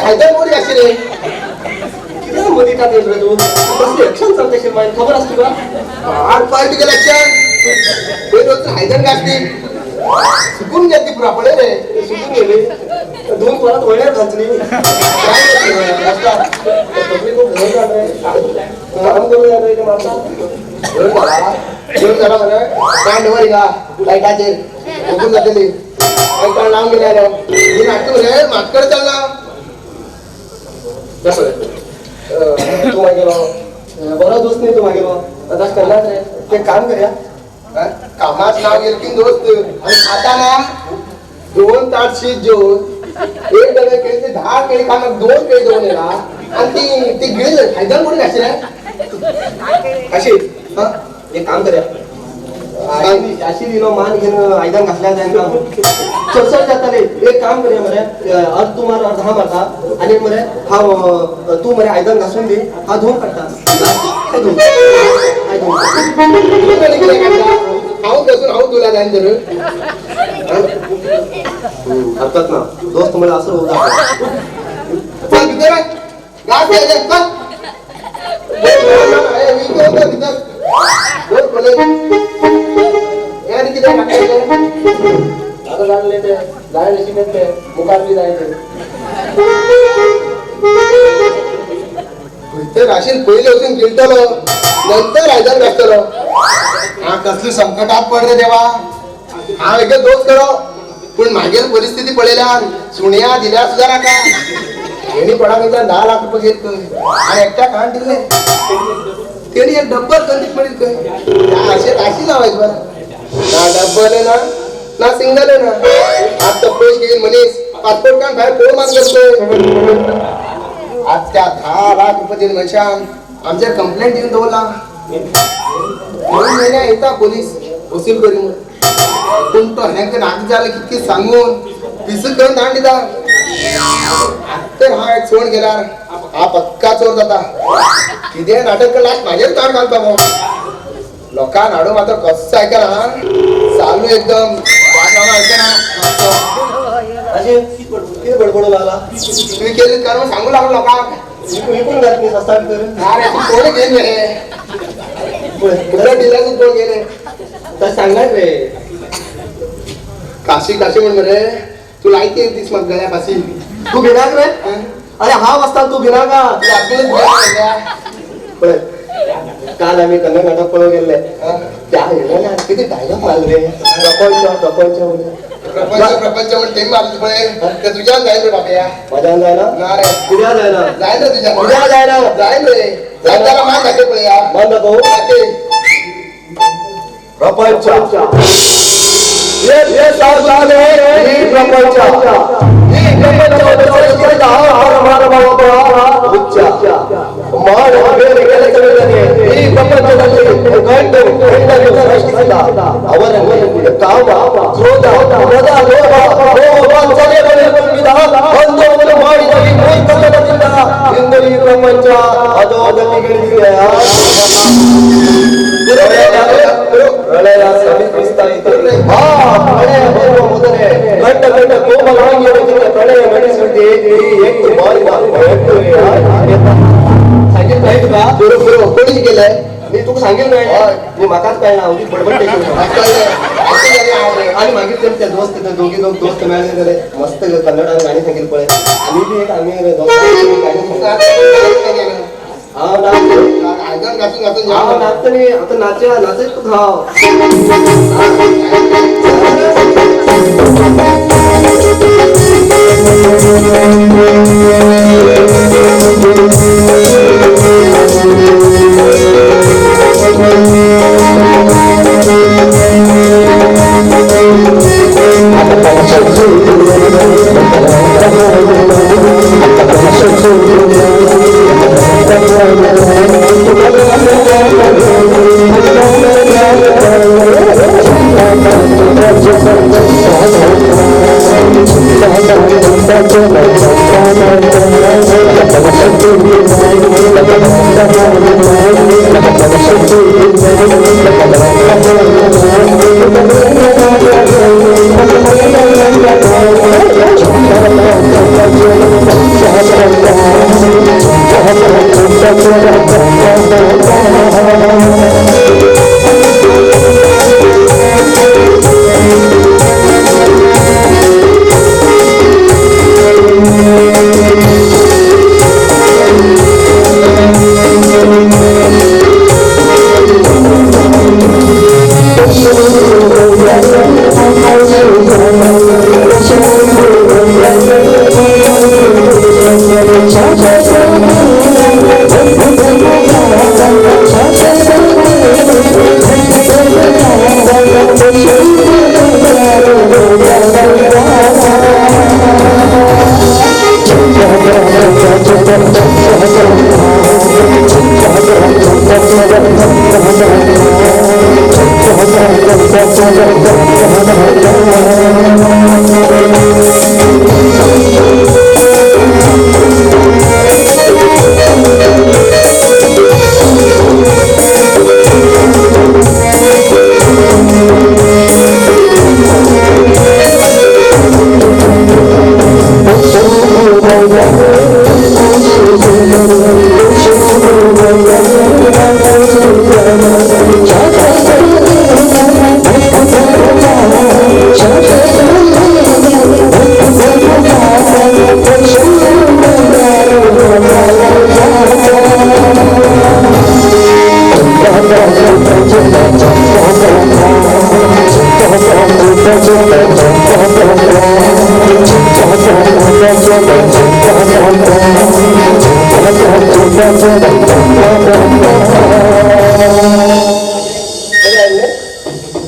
हायदर मोरी अशी रे कितें मदीं का रे तूं कसली एक्शन चलता मागीर खबर आसा तुका आठ पॉलिटिकल एक्शन पयलीं वचून हायदर घातली सुकून गेली ती पुरा पळय रे सुकून गेली दोन परत वळ्यार घातली तकली खूप घोळ जाता रे काम करून जाता रे मारता जेवण झाला मरे कांड वर का लायटाचेर ओकून जातली कोण लावून गेले रे मी नाटक रे मातकड चलला तूं मागेलो बरो दोस्त न्ही तूं मागेलो तशें करनाच रे ते काम करया कामात नाव गेलं की दोस्त आणि आता ना 2 ताट शीत जेवून एक डबे केळी ते 10 केळी कामाक 2 केळी जेवण येला आणि ती ती गिळी हायदर कोणी घाशी रे अशी एक काम करया अशी दिलो मान घेऊन आयदन घातल्या जायना चड जाताले एक काम करया मरे अर्ध तूं मार अर्ध हांव मारता आनी मरे हांव तूं मरे आयदन घासून दी हांव धुवन काडटा हांव घासून हांव धुला जायन तर हरकत ना दोस्त म्हळ्यार असो चल भितर घास चल भितर आता जाणले ते जायला शिकत ते मुखार बी जायचे भितर राशीन पयलीं वचून गिळटलो नंतर आयदन घासतलो हा कसली संकटात पड रे देवा हांव एक दोस्त करो पूण मागीर परिस्थिती पळयल्यार सुण्या दिल्यार सुद्दां नाका तेणी कोणाक 10 लाख रुपये घेत खंय आनी एकट्या खाण दिले तेणी एक डब्बर कंदीत म्हणीत खंय अशें राशी लावायच बरं ना डब्बल ना ना सिंगल ना आज तर पैसे घेऊन मनीस पासपोर्ट काढून भायर पळोवन मात करतोय आज त्या 10 लाख रुपये दिले मनशान आमचेर कंप्लेंट दिवन दवरला 2 महिने येता पोलीस वसूल करी म्हणून पूण तो हेंका नाका जालें कितकें सांगून पिसूक करून धाड दिता तर हा एक चोर गेल्यार हा पक्का चोर जाता कितें नाटक लास्ट म्हाजेर ताण घालता मग लोकांक हाडून आतां कसो आयकना चालू एकदम आयकना अशें कितें बडबडूं लागला तुवें केली कारण सांगू लागलो लोकांक विकून घातली सस्ता भितर ना रे कोण घेन रे डिलर कोण गेले तशें सांगनात रे काशी काशी म्हण मरे तू लायती एक दीस म्हाका गळ्या फाशी तूं भिनाक रे अरे हांव आसता तूं भिनाका पळय काल आमी कन्नड नाटक पळोवंक गेल्ले त्या हिरोन कितें डायलॉग मारले प्रपंच प्रपंच प्रपंच प्रपंच म्हण तेमी मारले पळय ते तुज्यान जायना रे बाबया म्हज्यान जायना ना रे कित्याक जायना जायना तुज्यान कित्याक जायना जायना रे जायना जाल्यार मान दाखय पळया मान दाखोव प्रपंच ये सावधान है प्रपंच ಮಾಡುವ ಬೇರೆ ಕೆಲಸವಿಲ್ಲದೆ ಈ ಪ್ರಪಂಚದಲ್ಲಿ ಗಂಡು ಹೆಣ್ಣನ್ನು ಸೃಷ್ಟಿಸಿದ ಅವರಲ್ಲಿ ಕಾಮ ಕ್ರೋಧ ಮದ ಲೋಭ ಮೋಹ ವಾತ್ಸಲ್ಯಗಳನ್ನು ತುಂಬಿದ ಬಂಧವನ್ನು ಮಾಡಿದ ಈ ಮೂರ್ಖತನದಿಂದ ಇಂದು ಈ ಪ್ರಪಂಚ ಅಧೋಗತಿಗಿಳಿದಿದೆ. ಪ್ರಳಯ ಸಮೀಪಿಸ್ತಾ ಇದೆ. ಆ ಪ್ರಳಯ ಬರುವ ಮೊದಲೇ ಗಂಡ ಗಂಡ ಕೋಮಲಾಂಗಿಯರ ಜೊತೆ ಪ್ರಳಯ ನಡೆಸುತ್ತೆ ಈ ಎಂಟು ಬಾರಿನ कोणी केलंय मी तुका सांगेल काय मी म्हाकाच कळना हांव बडबड आणि मागीर ते त्या दोस्त दोघी दोघ दोस्त मेळ्ळे जाल्यार मस्त कन्नडान गाणी सांगेल पळय आमी बी एक आमी दोस्त गाणी सांगता हांव नाचता हांव नाचता न्ही आतां नाचया नाचयत तुका हांव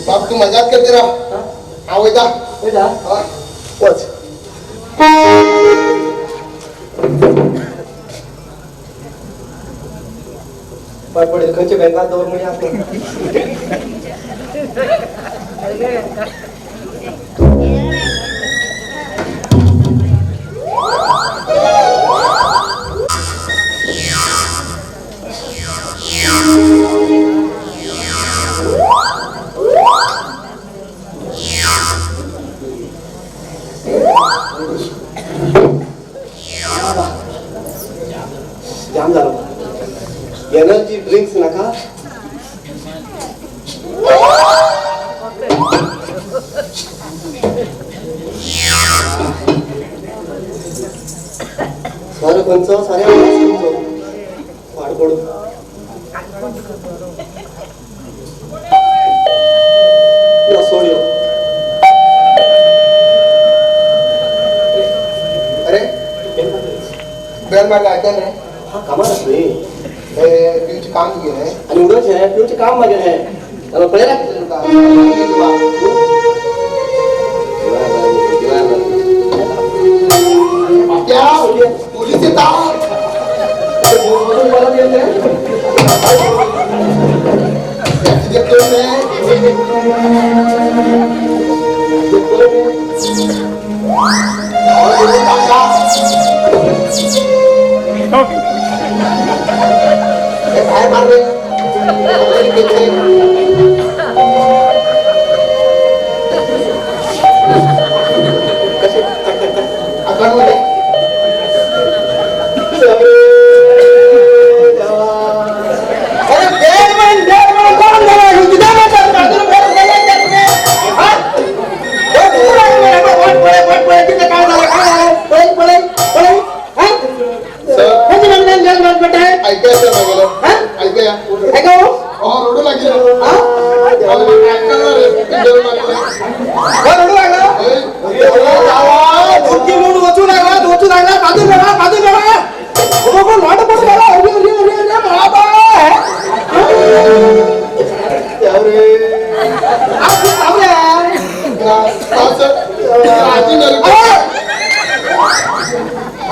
बाप तू मजाक करते राव. हा वयता वच. पाय पडेल खंयच्या बँकात दवर म्हणजे आपण जाम झालो. एनर्जी ड्रिंक्स नका. सर खंयचो सारे खंयचो वाड पडू. यो सोड यो. अरे बेल मारला ऐकन रे. हा कामार आसली पिवचे काम तुगे आनी उडोवचें पिवचें काम मागीर हें जाल्यार पळयला तुका. पोलीस येता. बाहेर मारले.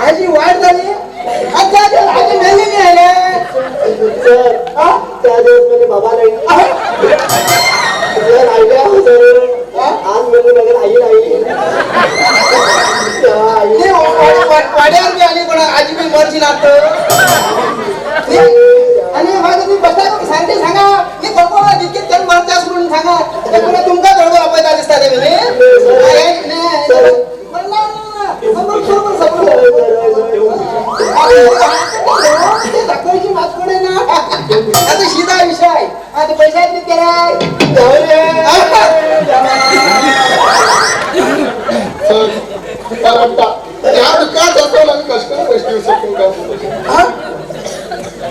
आजी वाट झाली. आजी मेलेली आहे. त्या दिवस म्हणजे बाबा नाही आज म्हणजे मगर आई नाही वाड्यावर बी आली कोणा आजी बी मरची नात. आणि माझं बसता सांगते सांगा मी कोण जितके जण मरता म्हणून सांगा ते कोणा तुमका धडगो आपयता दिसता ते दाखवायची. हा ते पैसे आहेत केले.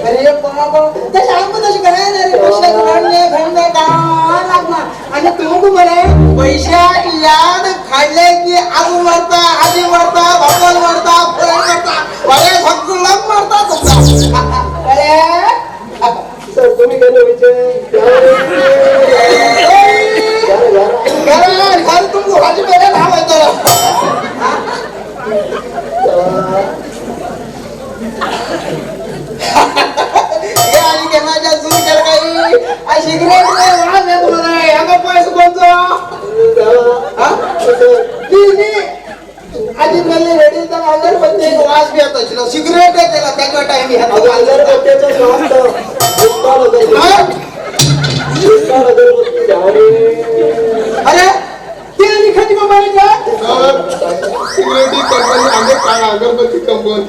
अरे बाबा तशें आमकां तशें कळना रे, पैशाक रडले घडले काय लागना. आनी तुमकां मरे पैशाक याद काडले की आजू मरता, आजी मरता, बापोल मरता, फळण मरता, वडे सगळं मरता तुमकां. कळ्ळें? सर तुम्ही केन्ना वयचे? घरा घर तुमकां भाजी पेल्यान हांव वयतलो. आणि केन्नाच्या सुरू केलं काही सिगरेट वास येतो रे, हांगा पयस कोणचो आजी मेल्ले रेडी तर अगरबत्ती वास बी येता आशिल्लो, सिगरेट केला ताका टायम. अगरबत्तीचो श्वास तो अगरबत्ती. अरे ते आनी खंयची कंपनीच्या? सिगरेटी कंपनी आमचे अगरबत्ती कंपनी.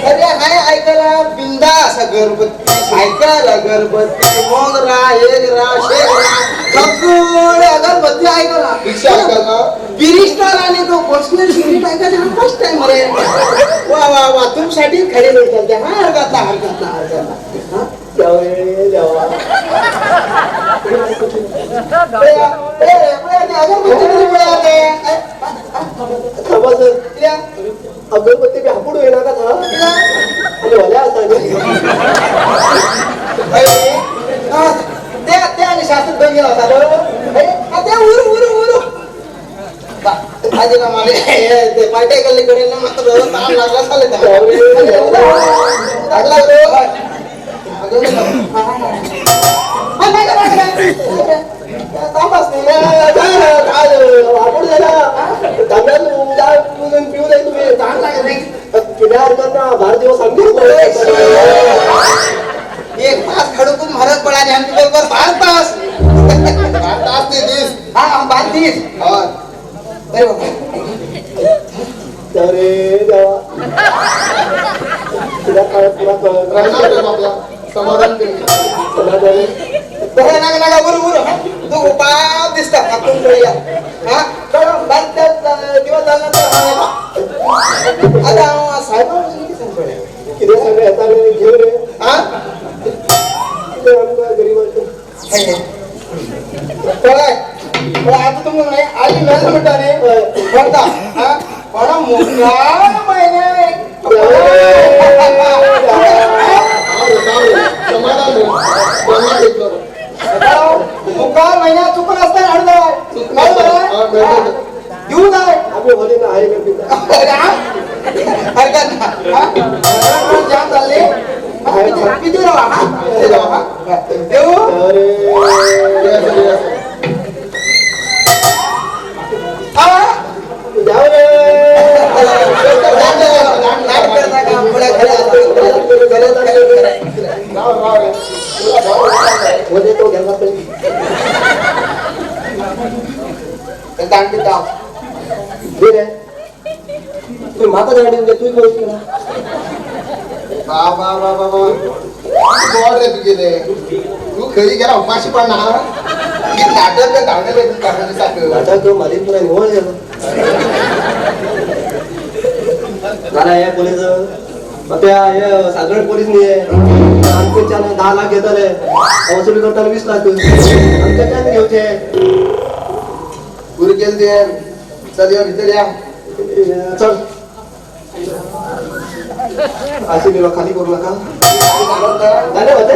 अरे हाय ऐकायला बिंदास अगरबत्ती, सायकल अगरबत्ती, मोगरा, एक रा शेगरा सगळे अगरबत्ती ऐकला. रिक्षा ऐकला, बिरिस्टर आणि तो पर्सनल सिगरेट ऐकायला फर्स्ट टाइम रे. वा वा वा, तुमसाठी खरे बोलतात. हा हरकत ना, हरकत ना, हरकत ना. अगरबत्ती अगरबत्ती बी हापूड होईना का था आणि होल्या आसा ते ते आणि शास्त्र दोन गेला होता. ते उरू उरू उरू आजी ना माने ते पार्टी गल्ली कडेन मात्र ताण लागला चालेल लागला. हापूड झाला पिऊ जाय तुम्ही ताण लागले किती हरकत ना भार दिवस आमचे एक तास खडकून भारत पडाले आमच्या बरोबर 12 तास. 12 तास ते दीस. हा 12 दीस. अरे बाबा अरे देवा तुला काय तुला समाधान समाधान नका नका बरोबर बरोबर. तू उपाय दिसता हातून पळया. हा दिवस झाला तर आता साहेब किती सगळे येता रे घेऊ रे. हा किती आमकां गरीब. पळय पळय आता तुमकां न्हय आजी मेल म्हणटा न्ही पडटा. हा पण मुखार म्हयने मुखार म्हयन्या चुकून आसतना हाडूं जाय, दिवं जाय. आमी होले ना आहे हरकत ना. जाम जाल्ली किती रावा. हा रावा देऊ. म्हाका दांडी तूं खंय? बाबा बाबा गोड रे तुगेले, तू खंय गेला उपाशी पडना. किती नाटक धांवलेले दिसाक. नाटक मारीत पुराय निवळ गेलो जाल्यार हे पोलीस त्या हे सागरण पोलीस न्ही, आमच्याच्यान 10 लाख घेतले, वसुली करताना 20 लाख आमच्याच्यान घेवचे. पुरी केली ते चल या भितर या. चल असे बिलो खाली करू नका. झाले होते.